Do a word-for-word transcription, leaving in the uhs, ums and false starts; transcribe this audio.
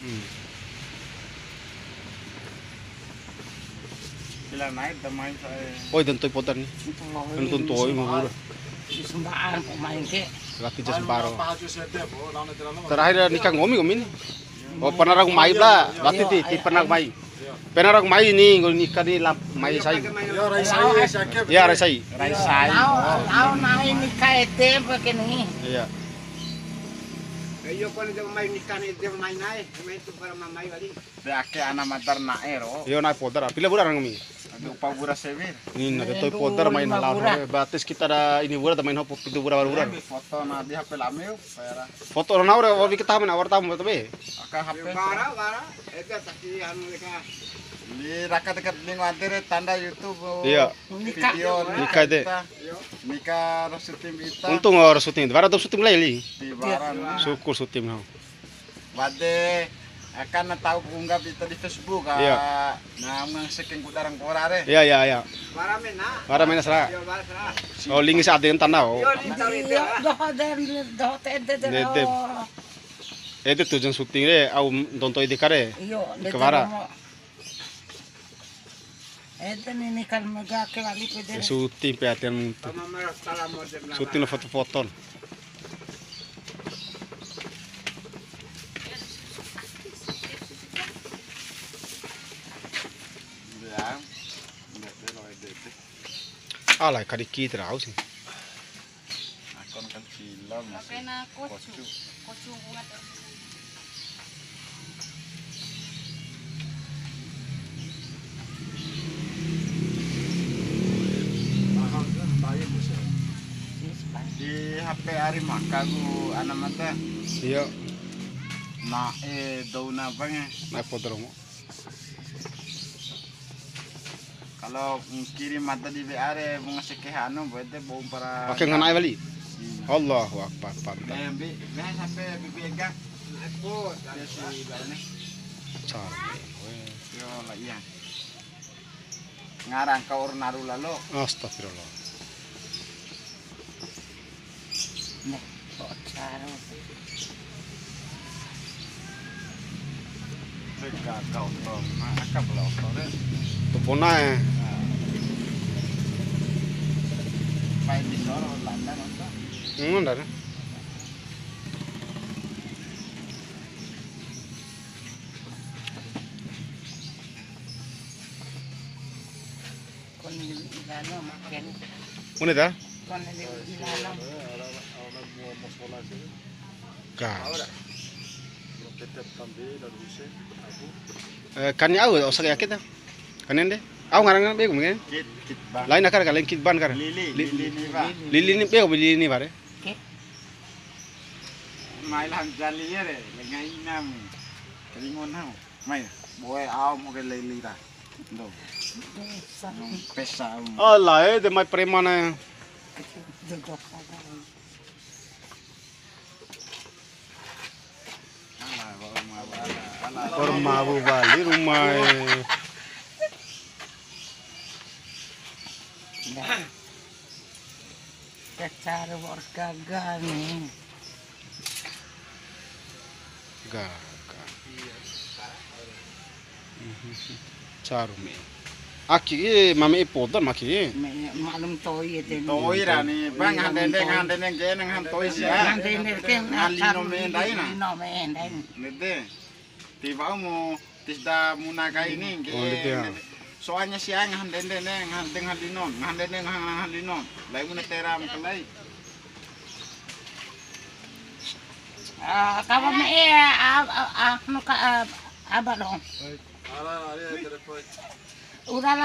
Hmm. Bila naik, damai saya. Oi, dan to'i poda ni. Itu mau. Kan tuntoi mau ura. Di sembaan kok main ke. Lati jas semparo. Terakhir nikah nggomi, nggomi ni. Oh, pernah ra ku mai bla, wati ti, ti pernah ku mai. Pernah ra ku mai ni, nggomi nikah ni lap mai sai. Ya, rai sai, sia ke. Ya, rai sai. Rai sai. Lao, lao nai nikah ede pakai ni. Iya. Iyo, kone de mai nikah ni, de mai nai, mai tu para mamai wali. De ake ana madar na'e ro. Iyo, na'e poda ra. Pila wura ra nggomi? Ade upa wura sewi. Ni na de to'i poda ra main lima wura. Batis kita ada ini wura ta main hopo pitu wura wura. Foto na di H P lami. Foto orang naur, wara kita mana, awar tamu, tapi. Aka H P. Bara, bara. Ede taki anu deka. Ni raka dekat ning ade re tanda YouTube. Iya. Video nikah ede. Nikah ro syuting ita. Untung ro syuting. Bara tu syuting lai li. Di bara. Syukur syuting no. Bade, akan na tau unggah ita di Facebook, ah. Iya. Nah, ngang sekeng kudarang kora re. Iya, iya, iya. Bara mena. Bara mena sera. Iya, bara sera. Oh, lingi sa ade tanda, oh. Iya, di tau itu, ah. Doho den, doho te ede de. Ede. Ede tujuan syuting re, au ntonto ede kare. Iya, ke bara. Ede ni, ni kan mega ke wali pede. Syuting pe atian. Syuting lo foto-foto. Ala, kadiki terau sih. Akon kan film masih. Kocu. Kocu. Kocu ungu kan. Di H P ari maka ku ana mata. Iya. Na'e dauna apa nge? Na'e podromo. Kalau kirim mada di W A re, bunga sekeha anu, buat de bau para. Pakai ngana ai wali. Allahu Akbar, panta. Eh, bi, be sampai bibi ega. Aku dari si lainnya. Cara. Yo, lah iya. Ngarang ka ur naru lalo. Astagfirullah. Nah, kok cara. Reka ka oto, ma aka bela oto re. Tupuna e. Pai di soro landa nonton. Hmm, ndare. Kone di ilalo makin. Kone ta? Kone di ilalo. Ka. Eh, kani au osak ya kita. Kani ende. Au ngarang be mungkin. Kit, kit ban. Lain akar kalian kit ban kar. Lili, Li-, lili ni ba. Lili ni be lili ni bare. Kit. Mai lah jali ya re, lengai nam. Keringon nam. Mai, boe au mo ke lili ta. Ndo. Pesa. Ala, eh, de mai preman e. Ormabu bali rumah e. Nah. Cacar wa'ur gaga ni. Gaga. Caru me. Aki ke, mame e podan maki ke. Me, maklum to'i ede ni. To'i ra ni, bang, ngahan dende, ngahan dende, ngena ngahan to'i sia. Ngahan dende ke, ngahan lino me ndai na. Lino me ndai. Nede. Tiwa'u mu tisda muna kai ni, ngge. Oh, ndede ya. Soalnya sia ngahan dende ne, ngahan de ngahan linon, ngahan dende ngahan, ngahan linon. Lai muna tera makalai. Ah, kawan me, eh, ah, ah, ah, anu ka, ah, aba dong. Ura la.